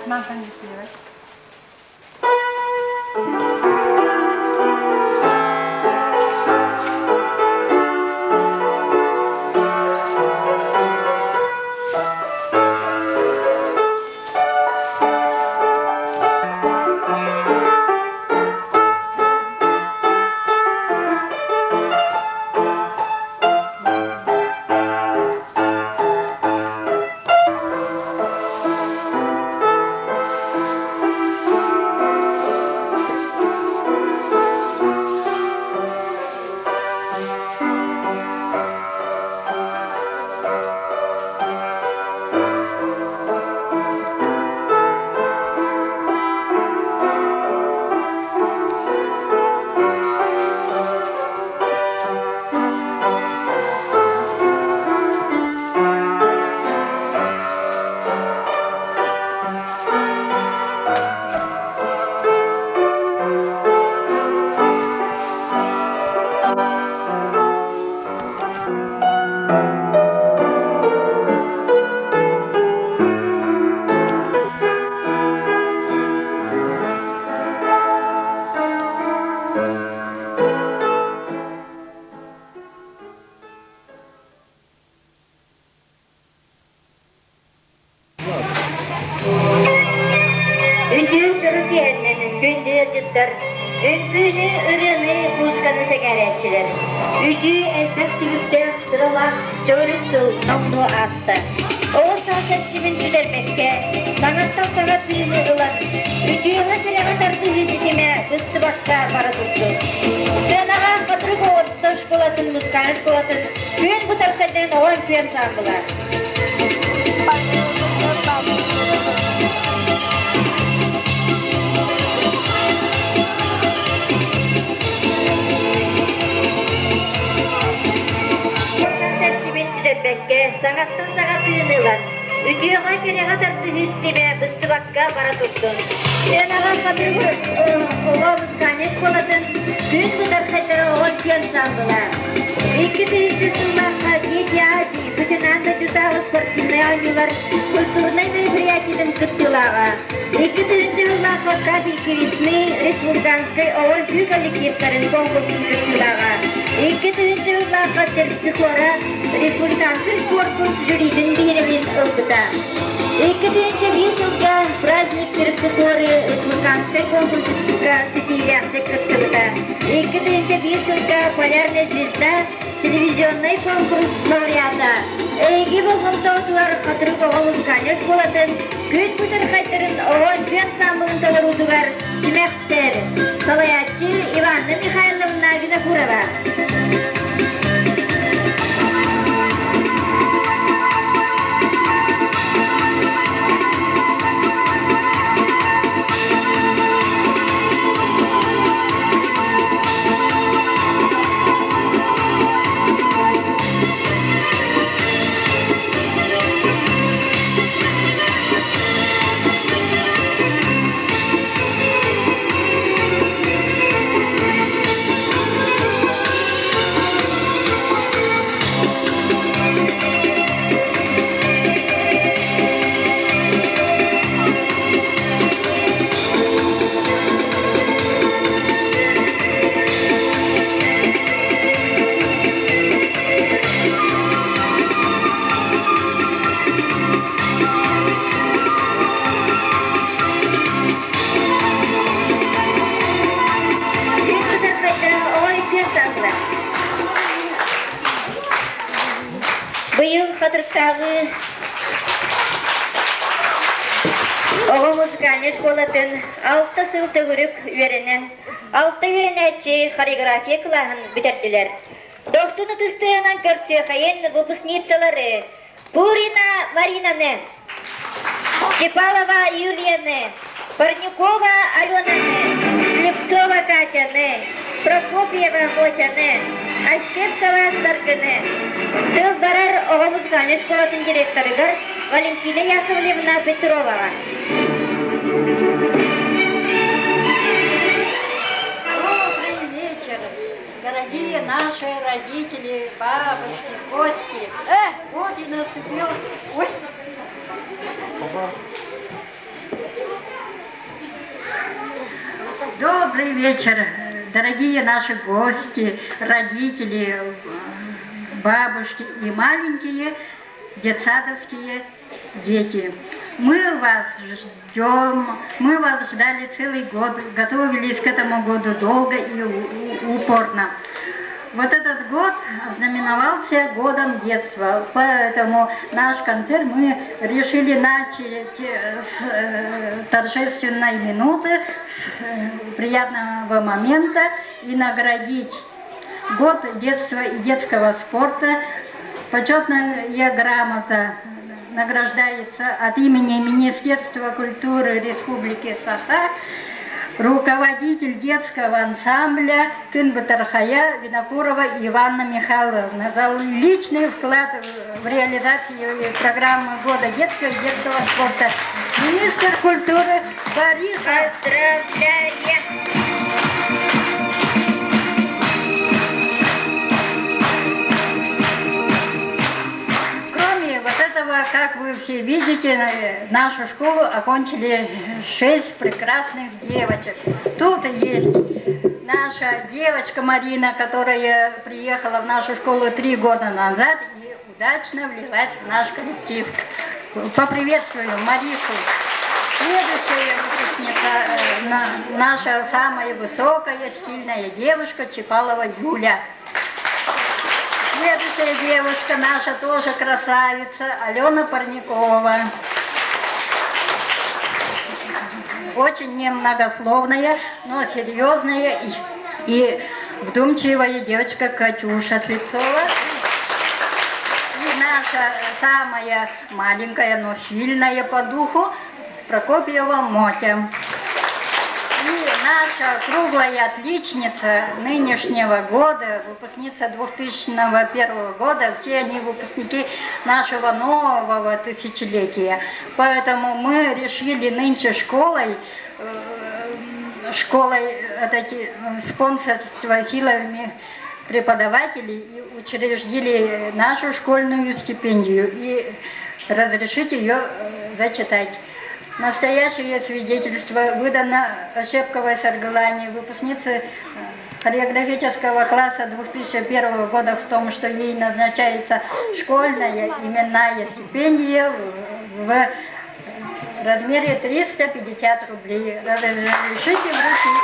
Мантан үстүлүбэт. Үтүө сыры киэһэннэн күндү ыалдьыттар, үҥкүүнү, ырыаны, музыканы сэҥээрээччилэр. Үтүө элбэх түбүктээх сыралаах төгүрүк сыл номнуо ааста. Оҕо саас эрчимин сүтэрбэккэ, саҥаттан саҥа тыыны ылан, үтүөҕэ-кэрэҕэ тардыһыы ситимэ быстыбакка бара турдун. Сыанаҕа Хатырык оҕото школатын музыкальнай школатын күөн бытархайдарын оҕо үҥкүү ансаамбыла. Эрчимин сүтэрбэккэ, саҥаттан саҥа тыыны ылан, үтүөҕэ-кэрэҕэ тардыһыы ситимэ быстыбакка бара турдун. Сыанаҕа Хатырык оҕо музыкальнай школатын күн бытархайдара оҕо үҥкүү ансаамбыла. 2000 сыллаахха Дети Азии Бүтүн дойдутааҕы спортивнай оонньуулар культурнай мероприятиетын кыттыылааҕа. 2000 сыллаахха Капельки весны республиканскай оҕо үҥкүү коллективтарын конкурсун кыттыылааҕа. 2000 сыллаахха Терпсихора республиканскай конкурс жюритин биһирэбилин ылбыта. 2001 сылга праздник Терпсихоры республиканскай конкурска ситиилээхтик кыттыбыта. 2001 сылга Полярная звезда телевизионнай конкурс лауреата, эһиги болҕомтоҕутугар Хатырык оҕо музыкальнай школатын күн бытархайдарын оҕо үҥкүү ансаамбылын толоруутугар Симэхтэр, салайааччы Иванна Михайловна Винокурова. Быйыл Хатырыктааҕы оҕо музыкальнай школатын алта сыл төгүрүк үөрэнэн, алта үөрэнээччи хореография кылааһын бүтэрдилэр. Дохсун ытыстыынан көрсүөхэйин выпускницалары Пурина Маринаны, Чепалова Юлияны, Парнюкова Аленаны, Слепцова Катяны, Прокопьева Мотяны, Ощепкова Саргыны, тыл барар оҕо музыкальнай школатын директорыгар Валентина Яковлевна Петроваҕа. Добрый вечер, дорогие наши родители, бабушки, гости. Вот и наступил... Ой. Добрый вечер, дорогие наши гости, родители, бабушки и маленькие детсадовские дети. Мы вас ждем, мы вас ждали целый год, готовились к этому году долго и упорно. Вот этот год знаменовался годом детства, поэтому наш концерт мы решили начать с торжественной минуты, с приятного момента и наградить год детства и детского спорта. Почетная грамота награждается от имени Министерства культуры Республики Саха руководитель детского ансамбля Кын Винокурова Иванна Михайловна за личный вклад в реализацию программы года детского и детского спорта. Министр культуры Борис Поздравляем! Кроме вот этого, как вы все видите, нашу школу окончили шесть прекрасных девочек. Тут есть наша девочка Марина, которая приехала в нашу школу 3 года назад и удачно влилась в наш коллектив. Поприветствуем Маришу. Следующая выпускница, наша самая высокая, стильная девушка Чепалова Юля. Следующая девушка наша тоже красавица Алена Парникова. Очень немногословная, но серьезная и вдумчивая девочка Катюша Слепцова. И наша самая маленькая, но сильная по духу Прокопьева Мотя. И наша круглая отличница нынешнего года, выпускница 2001 года, все они выпускники нашего нового тысячелетия. Поэтому мы решили нынче школой это спонсорство силами преподавателей и учредили нашу школьную стипендию и разрешить ее зачитать. Настоящее свидетельство выдано Ощепковой Саргылане, выпускнице хореографического класса 2001 года в том, что ей назначается школьная именная стипендия в размере 350 рублей. Разрешите вручить.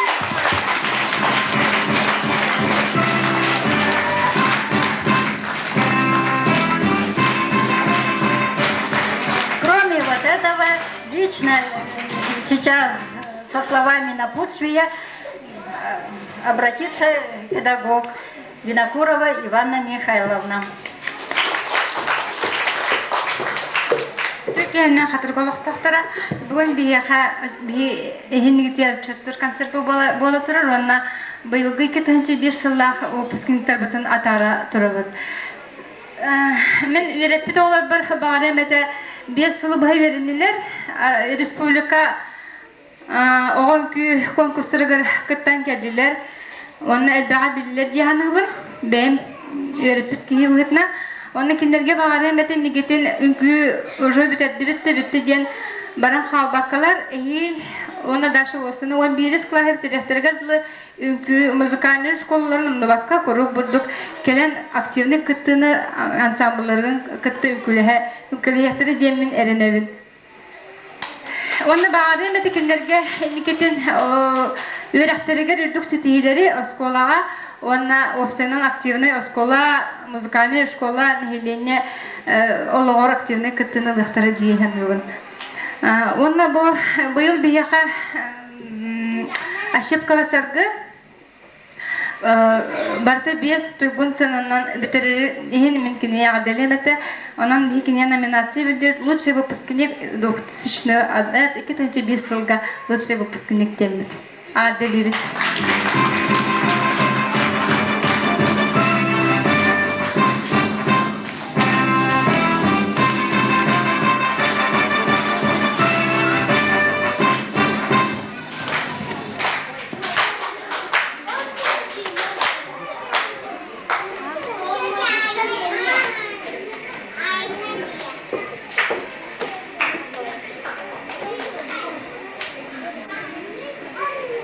Кроме вот этого, лично сейчас со словами напутствия обратится педагог Винокурова Иванна Михайловна. Түркияны хатырга олохтоохторо бүгүн биһиэхэ биһи эһигини отчуттуур концерт буола турар уонна быйылгы 2001 сыллаах выпускниктарбытын атаара турабыт. Мин үөрэппит оҕолорбор баҕарыам этэ 5 сылы быһа үөрэннилэр республика оҕо үҥкүү конкурстарыгар кыттан кэллилэр. Онно элбэҕи биллилэр дии саныыбын. Бэйэм үөрэппит киһи быһыытынан. Онно кинилэргэ баҕарыам этэ инникитин үҥкүү уже бүтэрдибит да бүттэ диэн баран хаалбаккалар эһиил уонна дальше уостаны 11-с кылааһы бүтэрихтэригэр дылы үҥкүү музыкальнай школаларын умнубакка куруук бурдук кэлэн активный кыттыыны ансамблларын кытта үҥкүүлэһэ үҥкүүлэһиэхтэрэ диэммин эрэнэбин. Уонна баҕарыам этэ кинилэргэ инникитин үөрэхтэригэр үрдүк ситиһиилэри оскуолаҕа уонна уопсайынан активнай оскуола, музыкальная школа нэһилиэнньэ олоҕор активнай кыттыыны ылыахтара дии саныыбын. Уонна бу быйыл биһиэхэ Ощепкова Саргы барыта 5 туйгун сыананан бүтэрэр иһин мин кинини эҕэрдэлиэм этэ. Онон биһи кинигэ номинация билдирит лучший выпускник 2000 2005 сылга лучший выпускник диэммит. Эҕэрдэлиибит.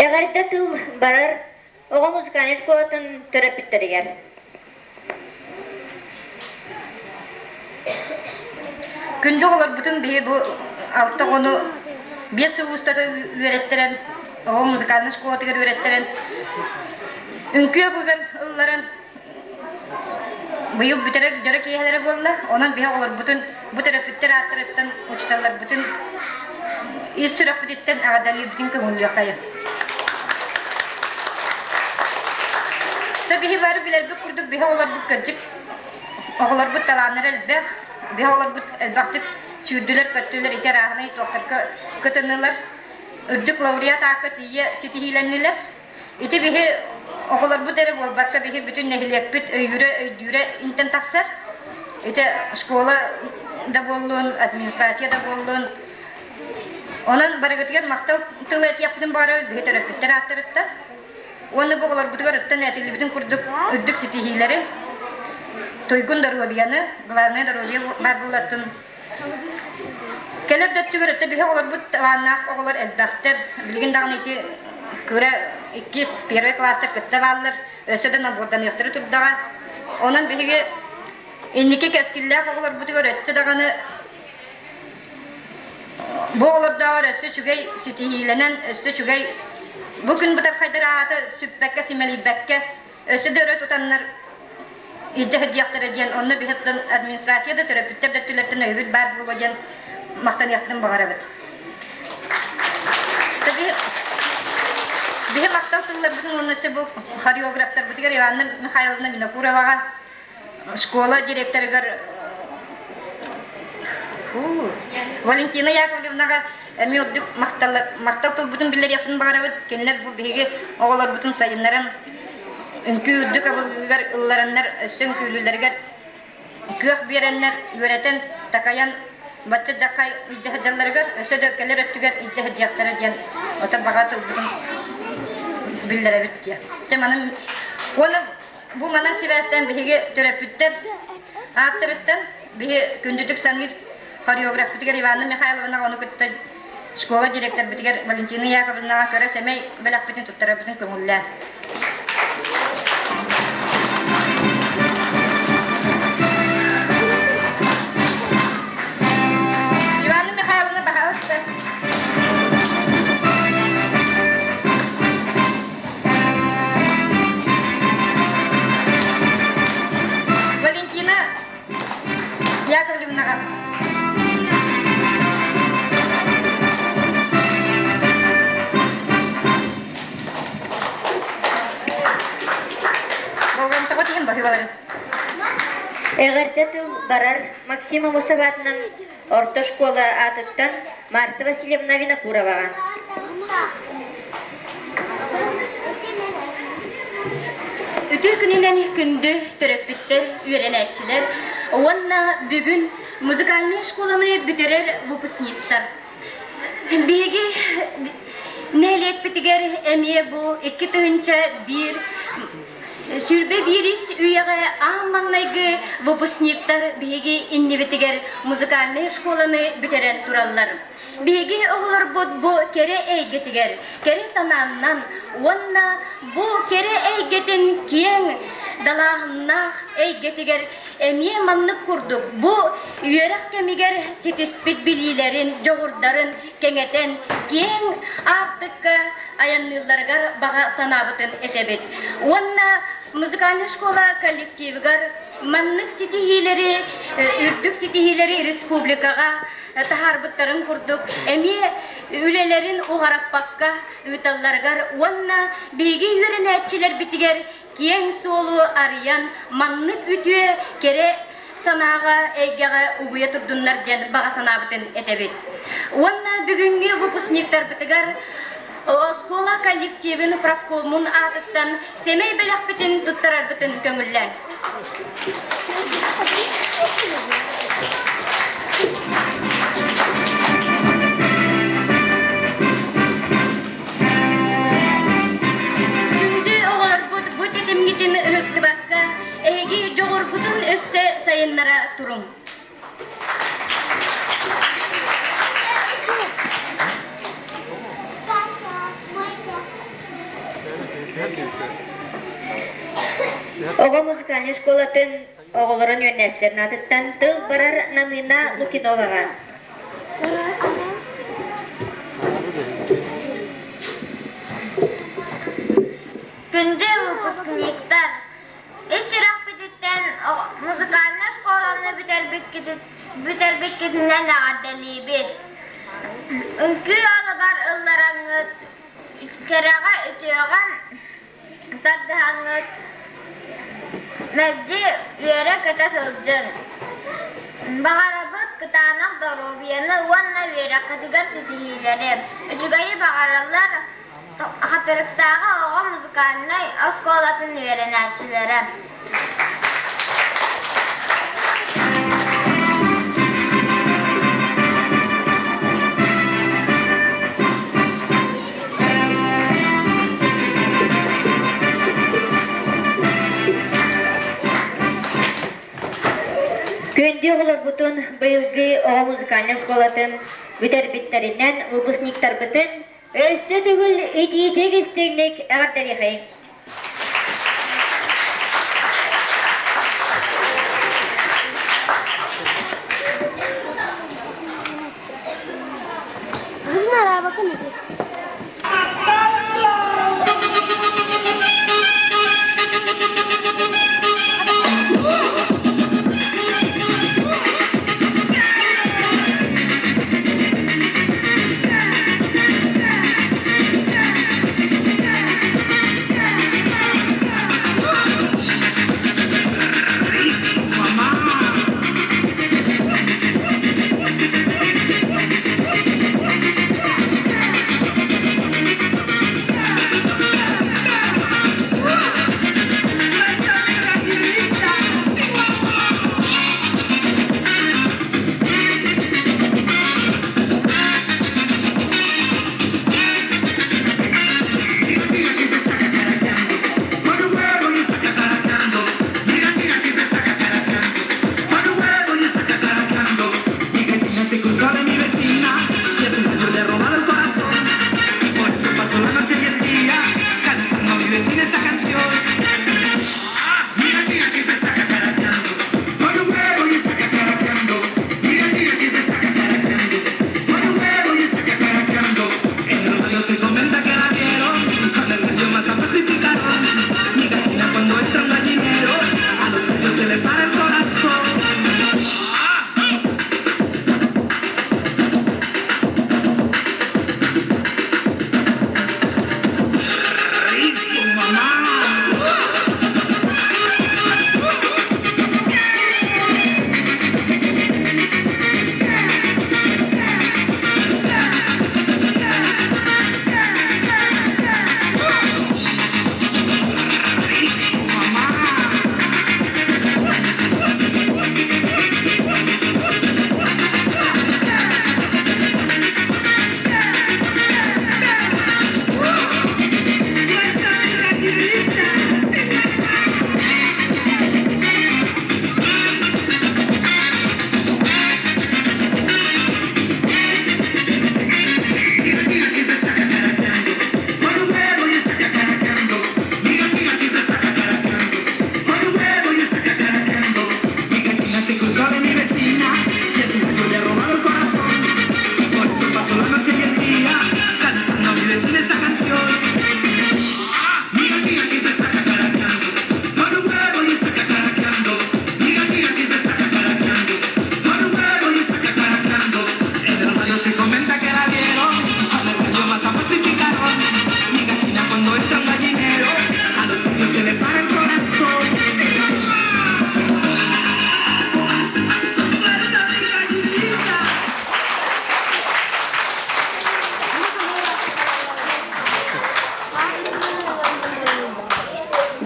Эҕэрдэ тыл барар оҕо музыкальнай школатын төрөппүттэригэр. Күндү оҕолорбутун биһи бу алта оҕону биэс сыл устата үөрэттэрэн, оҕо музыкальнай школатыгар үөрэттэрэн, үҥкүү абыгар ылларан быйыл бүтэрэр дьоро киэһэлэрэ буолла. Онон биһи оҕолорбутун бу төрөппүттэр ааттарыттан учууталларбытын ис сүрэхпититтэн эҕэрдэлиирбитин көҥүллүөххэйиҥ. Биһи бары билэрбит курдук биһи оҕолорбут кырдьык оҕолорбут талааннара элбэх, биһи оҕолорбут элбэхтик сүүрдүлэр-көттүлэр, ити арааһынай туохтарга кытыннылар, үрдүк лауреат аакка тиийэ ситиһиилэннилэр. Ити биһи оҕолорбут эрэ буолбакка, биһи бүтүн нэһилиэкпит өйүүрэ, өйдүүрэ интэн тахсар. Ити школа да буоллун, администрация да буоллун. Онон барыгытыгар махтал тылы этиэхпитин баҕарабыт биһи төрөппүттэр ааттарыттан. Уонна бу оҕолорбутугар ыттан этиллибитин курдук үрдүк ситиһиилэри, туйгун доруобуйаны, главное доруобуйа баар буоллатын Кэлэр да өттүгэр өттө биһи оҕолорбут талааннаах оҕолор элбэхтэр. Билигин даҕаны ити кыра иккис, первый класстар кытта бааллар. Өссө да наборданыахтара турдаҕа. Онон биһиги инники кэскиллээх оҕолорбутугар өссө даҕаны бу оҕолордооҕор өссө үчүгэй ситиһиилэнэн, өссө үчүгэй бу күн бытархайдар аата сүппэккэ, симэлийбэккэ, өссө да өрө тутаннар илдьэ сылдьыахтара диэн, онно биһиттэн администрация да төрөппүттэр да өттүлэриттэн өйөбүл баар буолуо диэн махтаныахпытын баҕарабыт. Биһи махтал тылларбытын уонна өссө бу хореографтарбытыгар Иванна Михайловна Винокуроваҕа, школа директорыгар Валентина Яковлевнаҕа эмиэ үрдүк махтал тылбытын биллэриэхпин баҕарабыт. Кинилэр бу биһиги оҕолорбутун сайыннаран, үҥкүү үрдүк абылыгар ыллараннар, өссө үҥкүүлүүлэригэр кыах биэрэннэр, үөрэтэн, такайан, бачча дьахай илдьэ сылдьалларыгар, өссө да кэлэр өттүгэр илдьэ сылдьыахтара диэн ото баҕа тылбытын биллэрэбит диэн. Дьэ манан уонна Бу манан сибээстээн биһиги төрөппүттэр ааттарыттан биһи күндүтүк саныыр хореографпытыгар Иванна Михайловнаҕа ону кытта школа директорбытыгар Валентина Яковлевнаҕа кыра сэмэй бэлэхпитин туттарарбытын көҥүллээн. Иванна Михайловна, пожалуйста. Валентина Яковлевнаҕа. Болҕомтоҕо тиһин баһыыбаларын. Эҕэрдэ тыл барар Максим Амосов аатынан орто школа аатыттан Марта Васильевна Винокуроваҕа. Үтүө күнүнэн күндү төрөппүттэр, үөрэнээччилэр уонна бүгүн музыкальнай школаны бүтэрэр выпускниктар. Биһиги нэһилиэкпитигэр эмиэ бу 2001 21 үйэҕэ аан маҥнайгы выпускниктар биһиги иннибитигэр музыкальнай школаны бүтэрэн тураллар. Биһиги оҕолорбут бу кэрэ эйгэтигэр кэрэ санааннан уонна бу кэрэ эйгэтин киэҥ далааһыннаах эйгэтигэр эмиэ маннык курдук бу үөрэх кэмигэр ситиспит билиилэрин, дьоҕурдарын кэҥэтэн киэҥ аартыкка айанныылларыгар баҕа санаабытын этэбит. Уонна музыкальнай школа коллективыгар маннык ситиһиилэри, үрдүк ситиһиилэри республикаҕа таһаарбыттарын курдук эмиэ үлэлэрин уҕараппакка ыыталларыгар уонна биһиги үөрэнээччилэрбитигэр киэҥ суолу арыйан маннык үтүө кэрэ санааҕа эйгэҕэ угуйа турдуннар диэн баҕа санаабытын этэбит. Уонна бүгүҥҥү выпускниктарбытыгар оскуола коллективын профкомун аатыттан сэмэй бэлэхпитин туттарарбытын көҥүллээҥ. Күндү оҕолорбут бу тэтимҥитин ыһыктыбакка, эһиги дьоҕургутун өссө сайыннара туруҥ. Оҕо музыкальнай школатын оҕолорун үөрэнээччилэрин аатыттан тыл барар Намыына Лукиноваҕа. Күндү выпускниктар, ис сүрэхпититтэн музыкальнай школаны бүтэрбиккитинэн эҕэрдэлиибит. Үҥкүү алыбар ыллараҥҥыт, кэрэҕэ, үтүөҕэ тардыһаҥҥыт мэлдьи үөрэ-көтө сылдьыҥ. Баҕарабыт кытаанах доруобуйаны уонна үөрэххитигэр ситиһиилэри. Үчүгэйи баҕараллар Хатырыктааҕы оҕо музыкальнай оскуолатын үөрэнээччилэрэ. Күндү оҕолорбутун быйылгы оҕо музыкальнай школатын бүтэрбиттэринэн выпускниктарбытын өссө төгүл итиитик истиҥник эҕэрдэлиэхэйиҥ!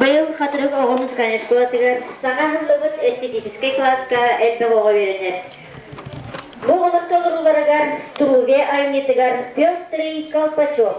Быйыл Хатырык оҕо музыкальнай школатыгар саҥа аһыллыбыт эстетическэй кылааска элбэх оҕо үөрэнэр. Бу оҕолор толорууларыгар Труве айымньытыгар «Пестрый колпачок».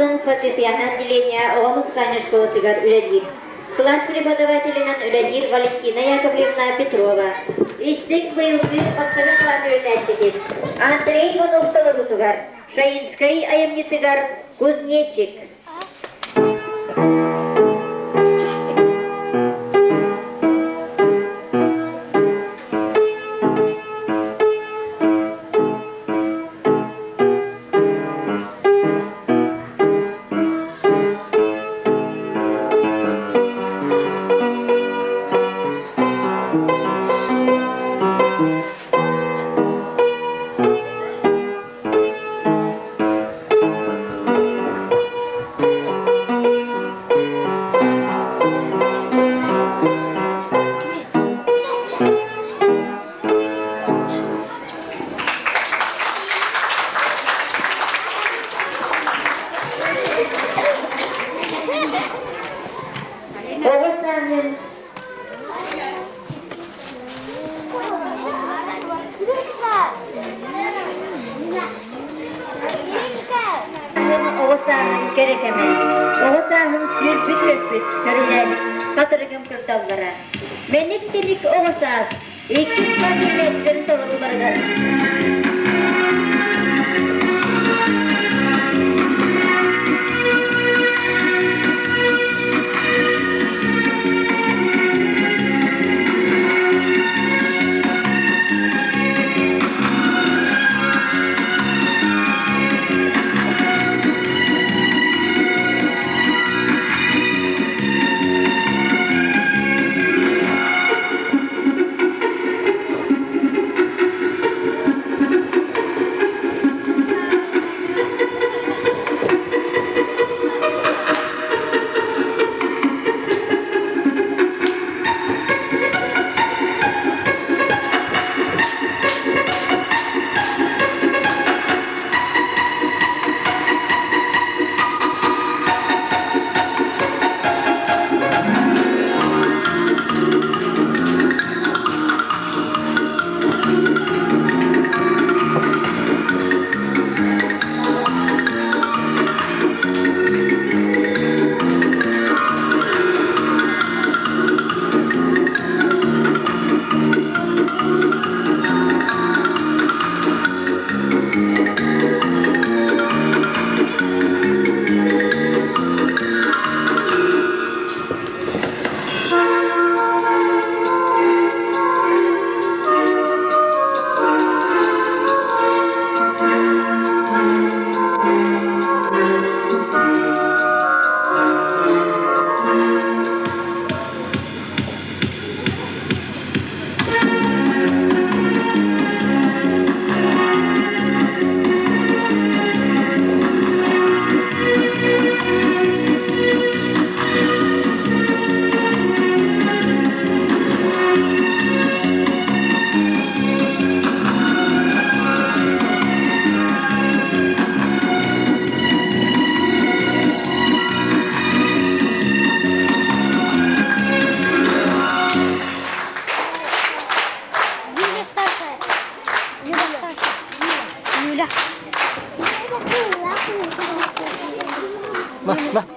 сылын фортепиано отделение оҕо музыкальнай школатыгар үлэлиир. Кылаас преподавателинэн үлэлиир Валентина Яковлевна Петрова. Истиҥ быйылгы бастакы кылаас үөрэнээччитин Андрей Иванов толоруутугар Шаинскай айымньытыгар «Кузнечик». Оҕо сааһым Оҕо сааһым кэрэ кэмэ, оҕо сааһым сүүрбүт-көппүт, көрүлээбит хатырыгым кырдаллара. Мэник-тэник оҕо саас иккис класс үөрэнээччилэрин толорууларыгар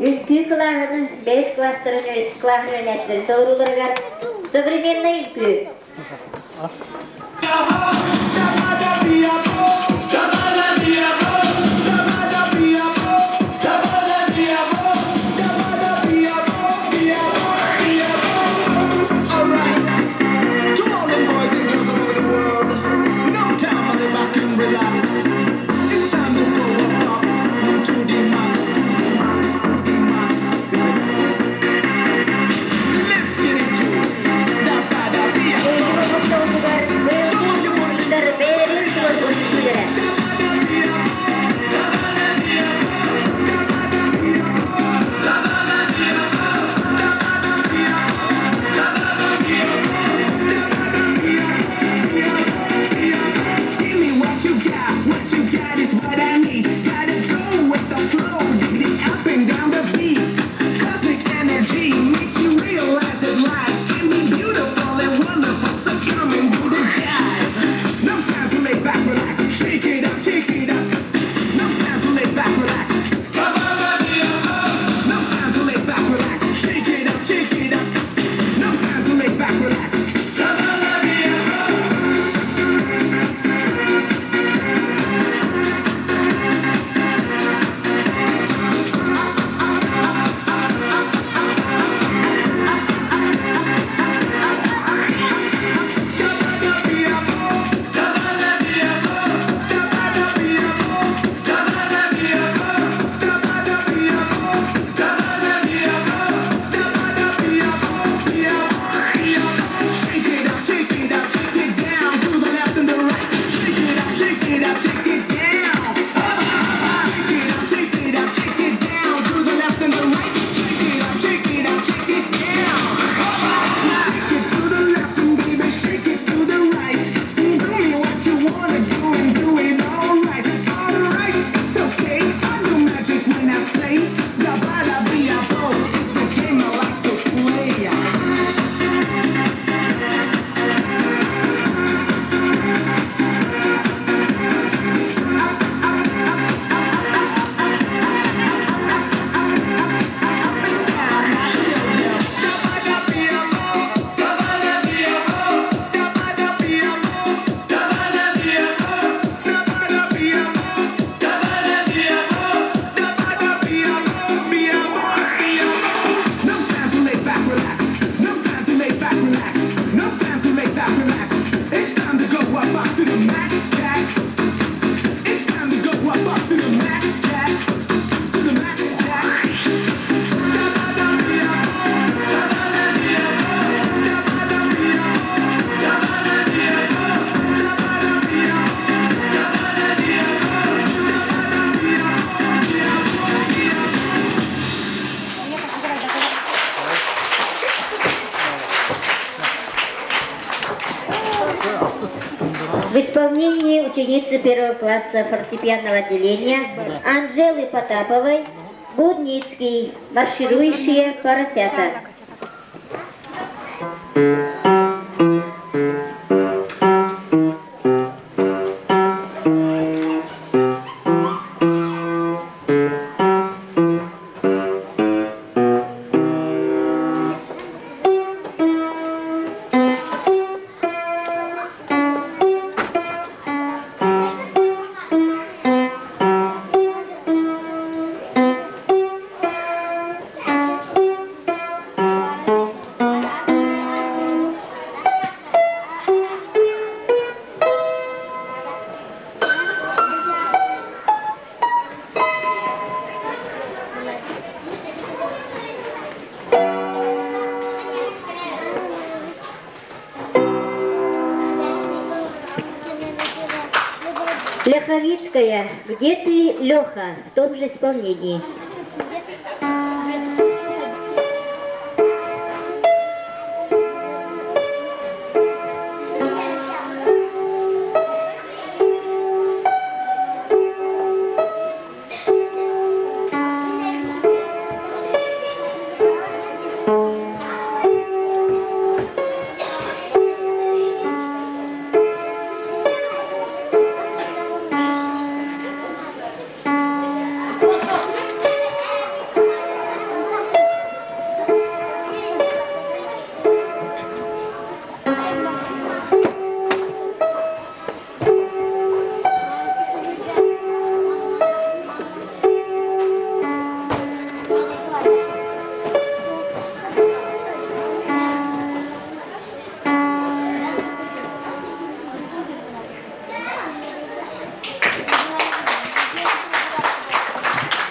Үҥкүү кылааһын бэһис класстарын кылааһын үөрэнээччилэрин толорууларыгар современнай үҥкүү. Эһиги болҕомтоҕутугар быйылгы В исполнении ученицы первого класса фортепианного отделения Анжелы Потаповой «Будницкий. Марширующие поросята». Ляховицкая, где ты, Леха, в том же исполнении.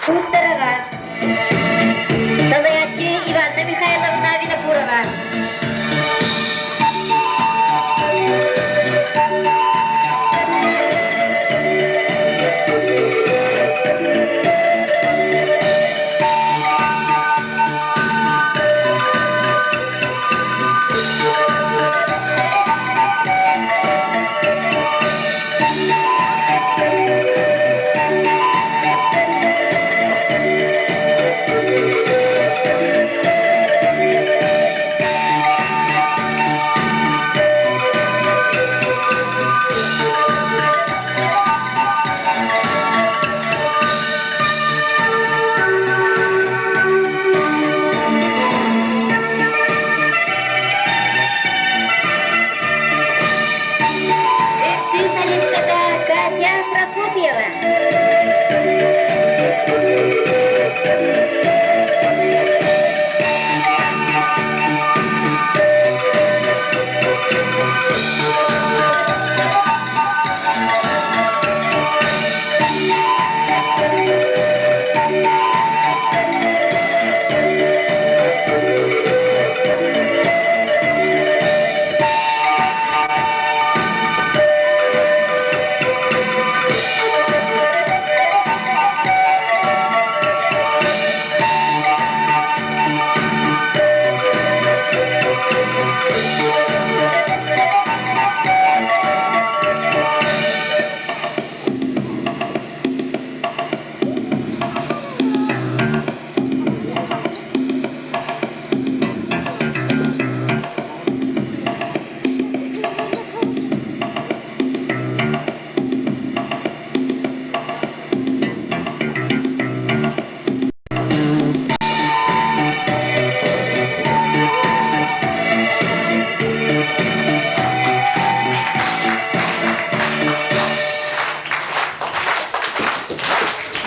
Куттарова. Салаяччы Иванна Михайловна Винокурова. Журналистката Катя Прокопьева.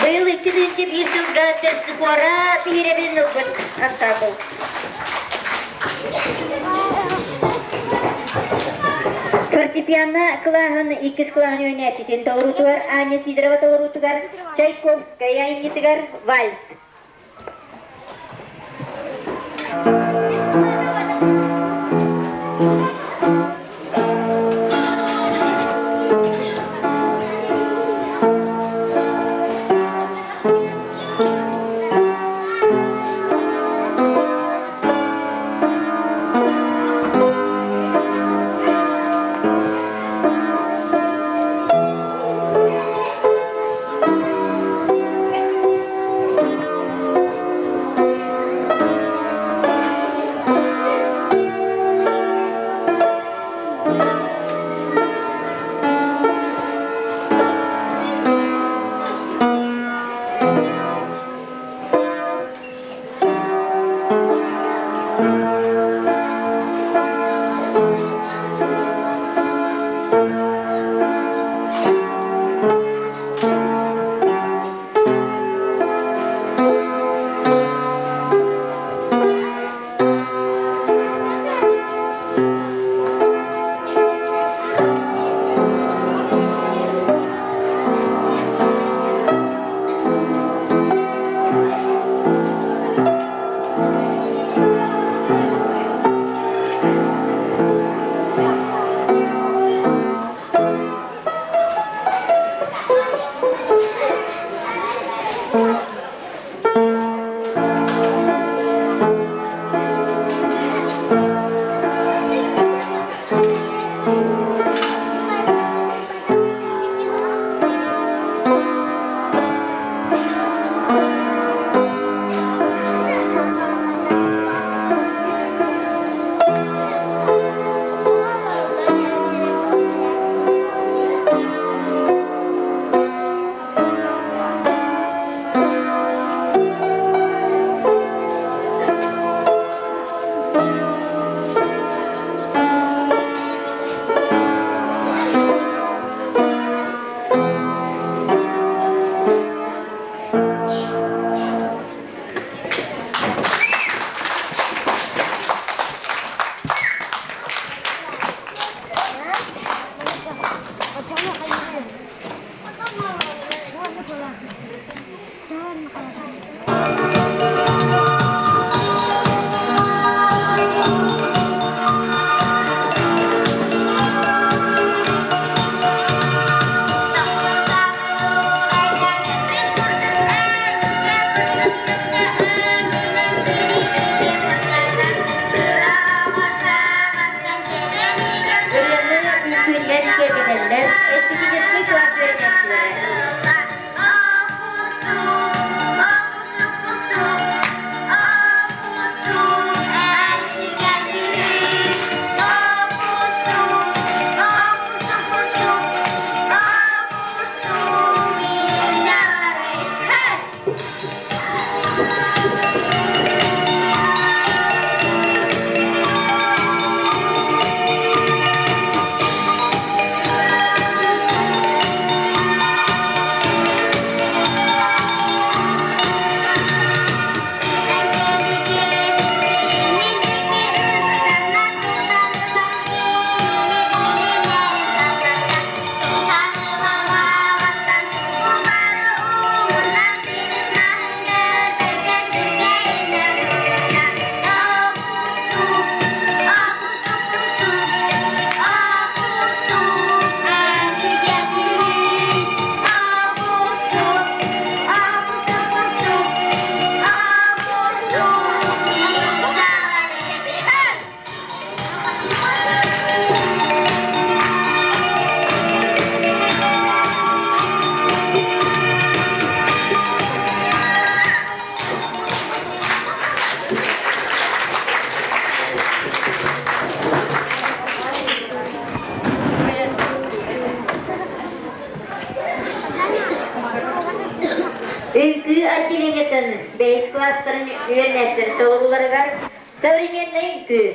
Быйыл 201 сылга Терцикора биһирэбилин ылбыт ансаамбыл. Фортепиано кылааһын иккис кылааһын үөрэнээччитин толоруутугар Аня Сидорова толоруутугар Чайковская айымньытыгар вальс. Ырыаны үҥкүүлэр киэргэтэллэр, эстетическэй кылаас үөрэнээччилэрэ. Үҥкүү отделениетын бэһис класстарын үөрэнээччилэрин толорууларыгар современнай үҥкүү.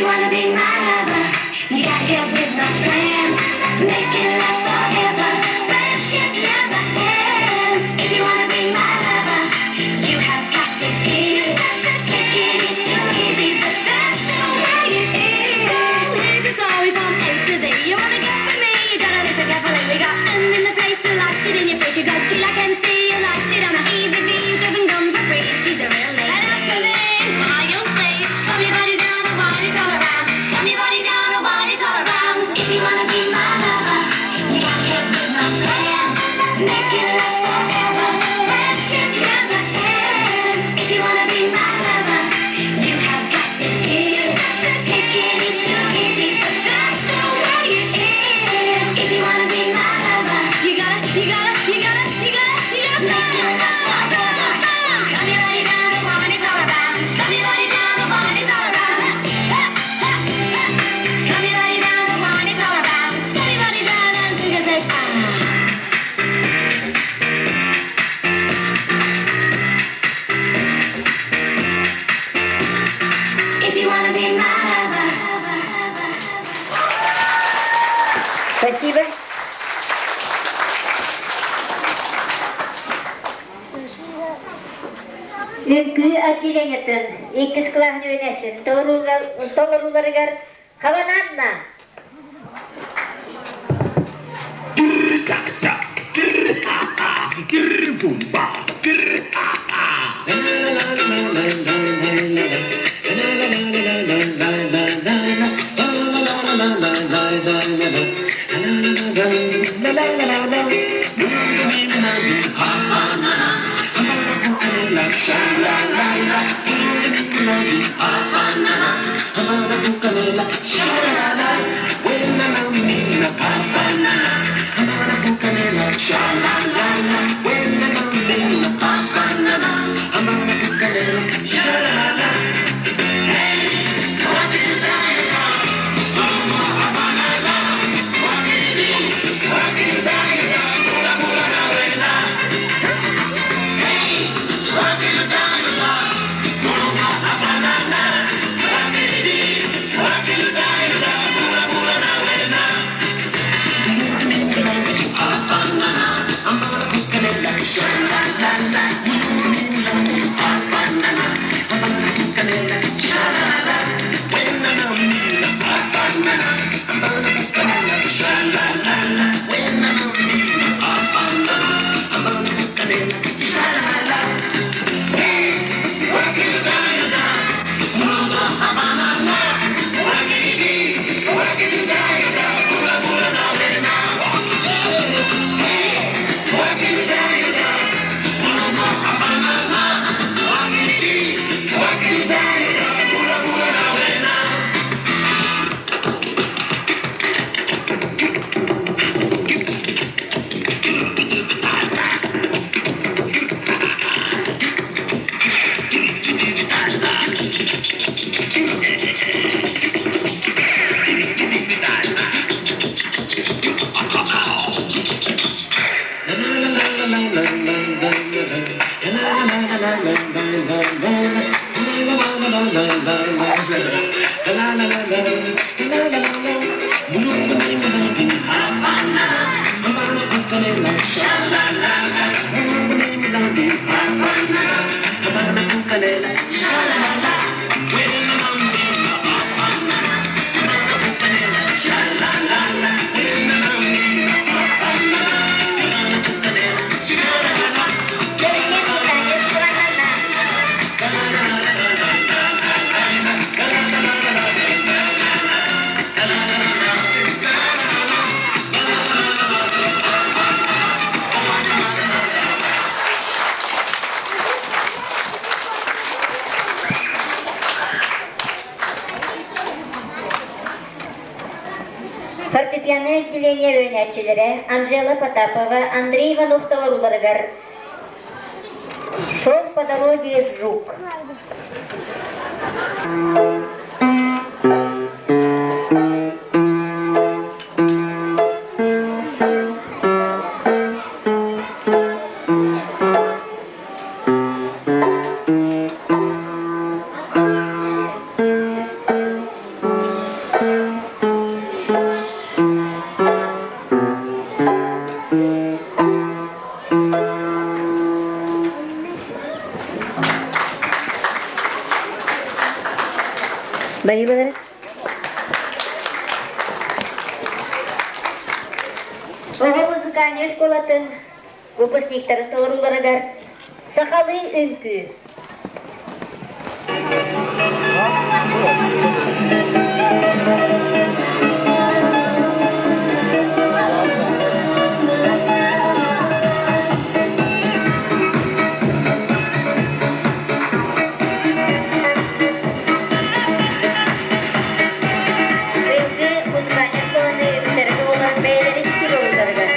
wanna be my lover, you gotta get with my friends. Make it last forever. Friendship never ends. If you wanna be my lover, you have got to give. Taking it too easy, but that's the way it is. Here's the story from A to Z. You wanna get with me? You gotta listen carefully. We got M in the place who likes it in your face. You got G like MC, you liked it on a E V B. You haven't gone for free. She's the real lady. And as for me, ah, you'll see. Slam your body down and wine it all around. Slam your body down and wine it all around. If you wanna be my lover, you gotta get with my friends. Make it last forever. Friendship never ends. If you wanna be my lover, you have got to give. Taking is too easy, but that's the way it is. If you wanna be my lover, you gotta, you gotta, you gotta, you gotta, you gotta make it last forever. Slam your body down and wine it all around. Slam your body down and wine it all around. Ha, ha, ha. Slam your body down and wine it all around. Slam your body down and sing a say ah. If you wanna be my lover. Спасибо. Үҥкүү отделениетын иккис кылааһын үөрэнээччилэрин толорууларыгар Хавананна. Көрүҥҥэ Наталья Ивановна. Фортепианнай отделение үөрэнээччилэрэ Анжела Потапова, Андрей Иванов толорууларыгар «Шел по дороге жук». Оҕо музыкальнай школатын выпускниктарын толорууларыгар сахалыы үҥкүү. Үҥкүү музыкальнай школаны бүтэрэр оҕолор бэйэлэрин туруорулларыгар.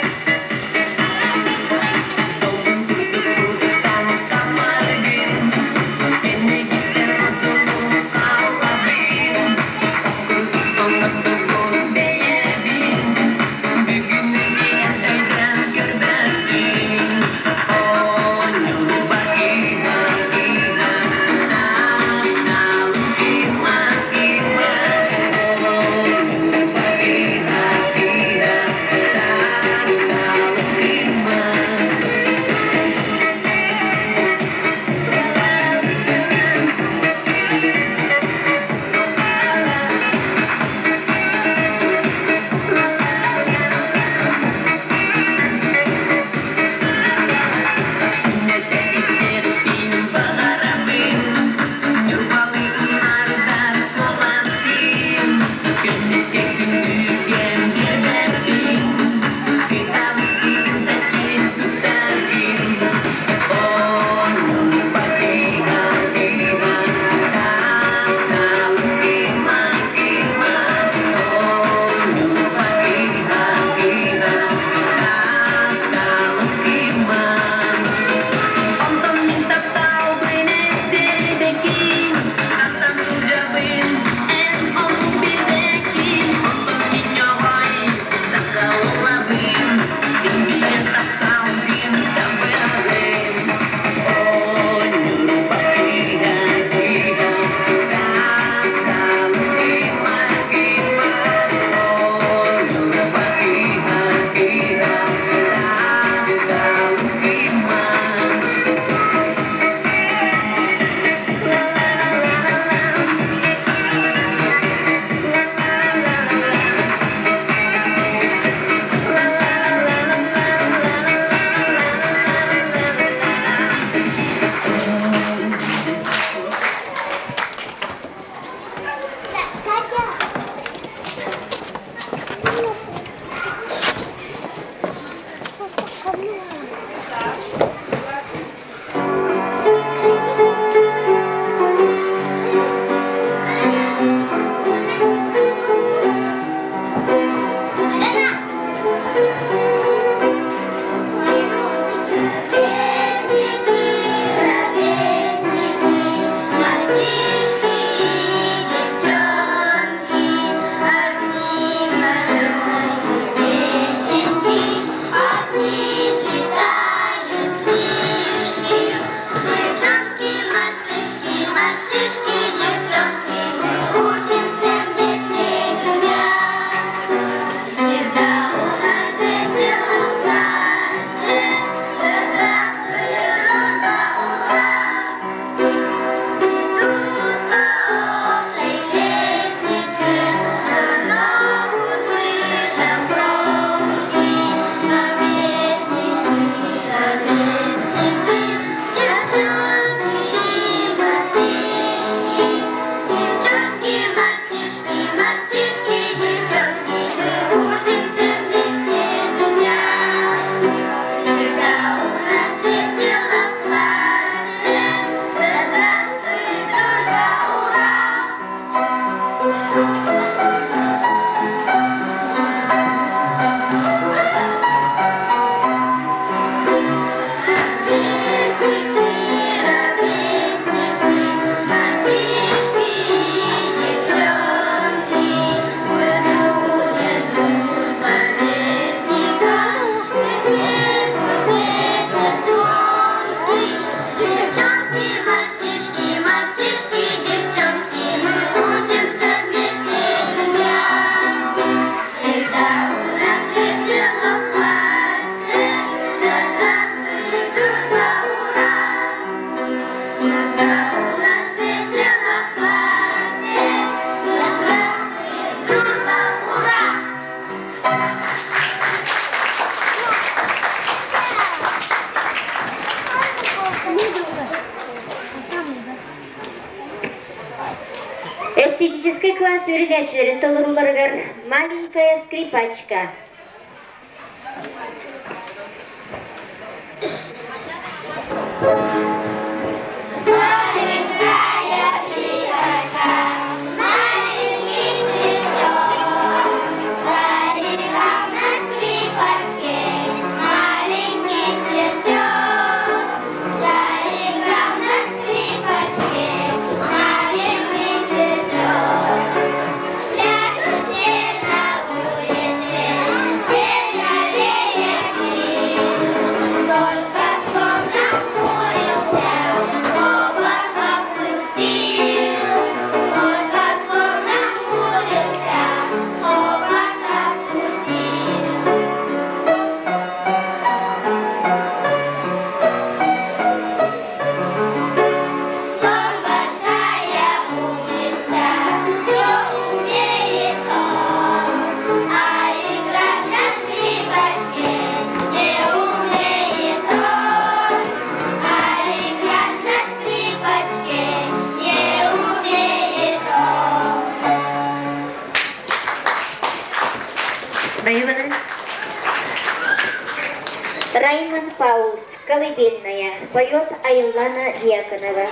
кылаас үөрэнээччилэрин толорууларыгар «Маленькая скрипачка». Маленькая скрипочка, маленький светлячок, заиграл на скрипочке маленький светлячок, заиграл на скрипочке маленький светлячок. Пляшут все на улице, не жалея сил. Только слон нахмурился, хобот опустил. Только слон нахмурился, хобот опустил. Слон большая умница, все умеет он, а играть на скрипочке не умеет он, а играть на скрипочке не умеет он. Раймонд Паулс, «Колыбельная», поет Айлана Дьяконова.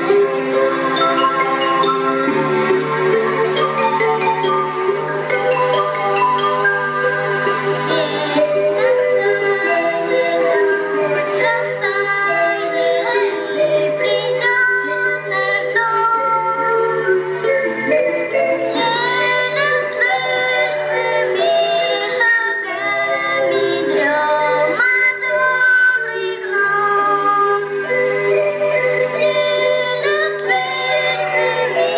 День настанет, ночь растает, и придет наш дом. Еле слышными шагами дрема добрый гном. Еле слышными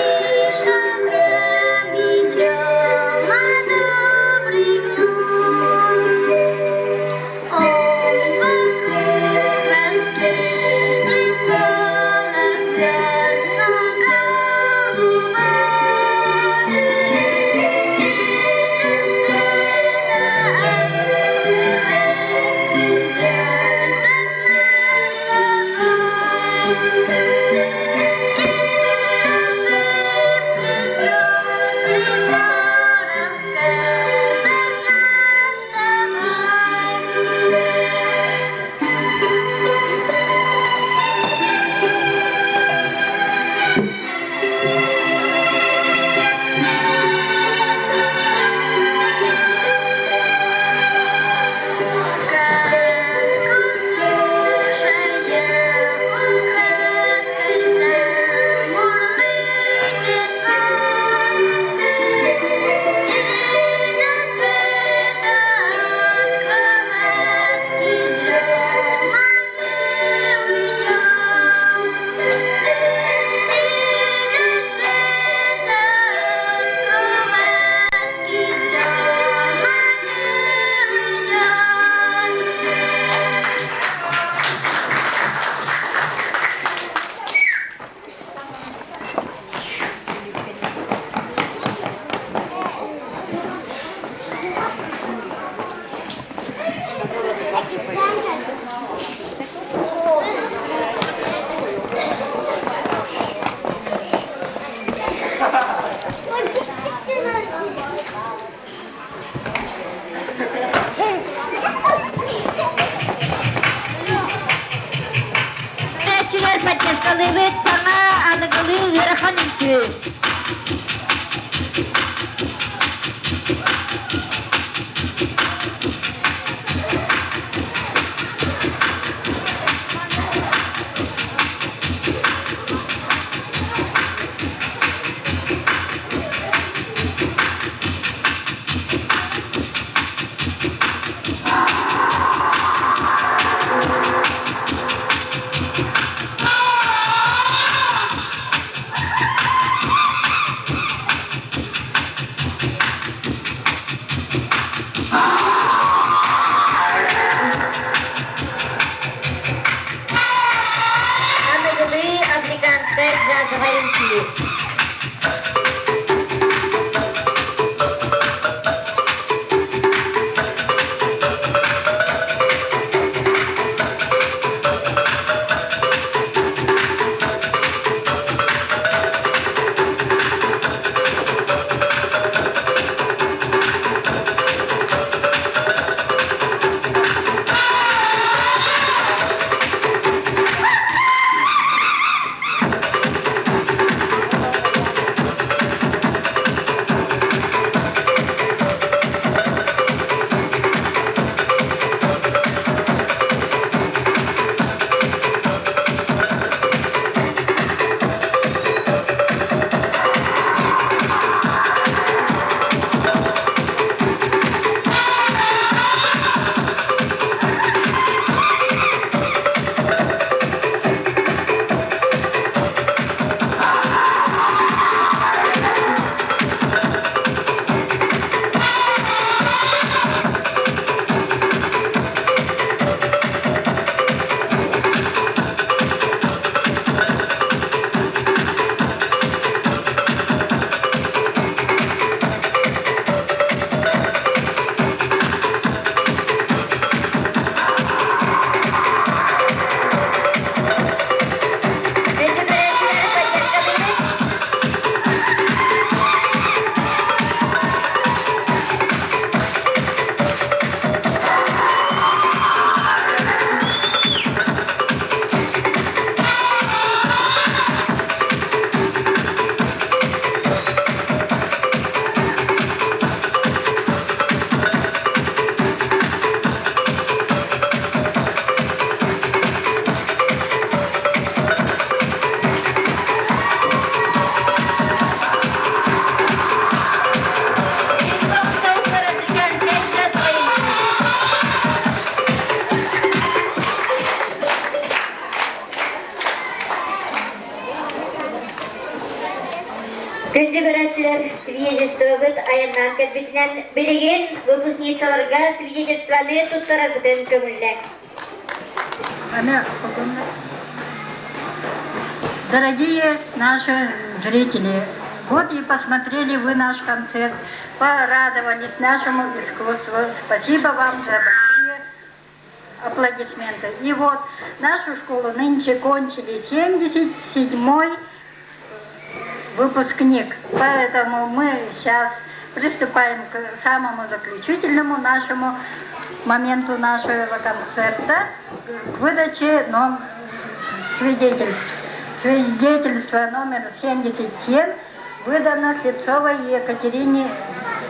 шагами дрема добрый гном. Он вокруг раскинет полог звездно-голубой. И до света придется над тобой. И рассыплет пестрый ворох сказок над тобой. Сказку слушая, украдкой замурлычет кот. И до света от кроватки дрема не уйдет. И до света от кроватки дрема не уйдет. Көрөөччүлэр поддержкалыыбыт саҥа аныгылыы ыарахан үҥкүү. Күндү көрөөччүлэр, свидетельствобыт айаннаан кэлбитинэн билигин выпускницаларга свидетельствоны туттарарбытын көҥүллээҥ. Дорогие наши зрители, вот и посмотрели вы наш концерт, порадовались нашему искусству. Спасибо вам за большие аплодисменты. И вот нашу школу нынче кончили 77-й выпускник. Поэтому мы сейчас приступаем к самому заключительному нашему моменту нашего концерта, к выдаче ном свидетельств. Свидетельство номер 77 выдано Слепцовой Екатерине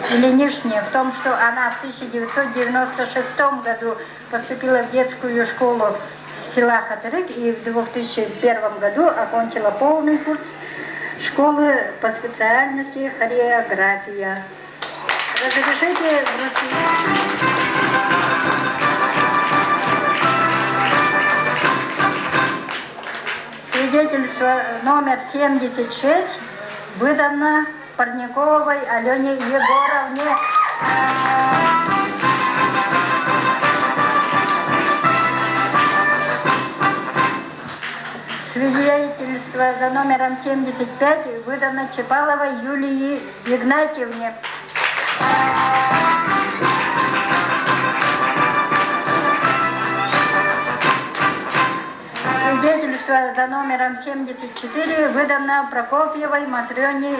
Ильиничне в том, что она в 1996 году поступила в детскую школу села Хатырык и в 2001 году окончила полный курс школы по специальности хореография. Разрешите вручить. Свидетельство номер 76 выдано Парниковой Алене Егоровне. Свидетельство за номером 75 выдано Чепаловой Юлии Игнатьевне. Свидетельство за номером 74 выдано Прокопьевой Матрёне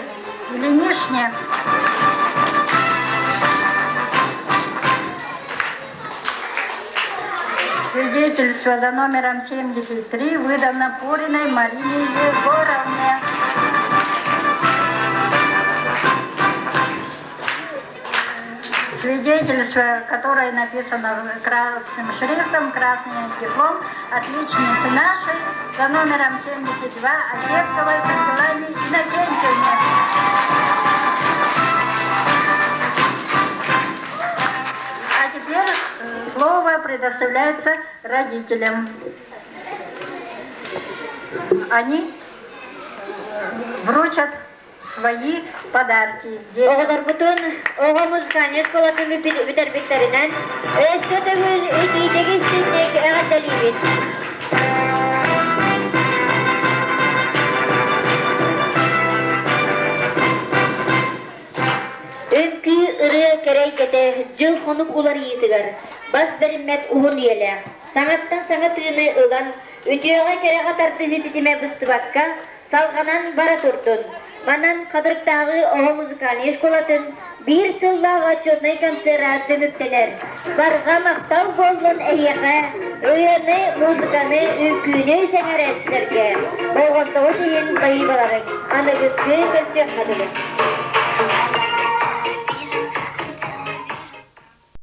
Ильиничне. Свидетельство за номером 73 выдано Пуриной Марине Егоровне. Свидетельство, которое написано красным шрифтом, красный диплом отличницы нашей за номером 72 Ощепковой Светлане Иннокентьевне. А теперь слово предоставляется родителям. Они вручат свои подарки. Оҕолорбутун оҕо музыкальнай школатын бүтэрбиттэринэн өссө төгүл итиитик истиҥник эҕэрдэлиибит. Үҥкүү ырыа кэрэйгэтэ дьыл-хонук уларыйыытыгар бас бэриммэт уһун үйэлээх, саҥаттан саҥа тыыны ылан, үтүөҕэ-кэрэҕэ тардыһыы ситимэ быстыбакка, салҕанан бара турдун. Манан Хатырыктааҕы оҕо музыкальнай школатын биир сыллаах отчетнай концера түмүктэнэр. Барҕа махтал буоллун эһиэхэ, ырыаны, музыканы, үҥкүүнү сэҥээрээччилэргэ. Болҕомтоҕут иһин баһыыбаларыҥ. Аныгыскы көрсүөххэ дылы.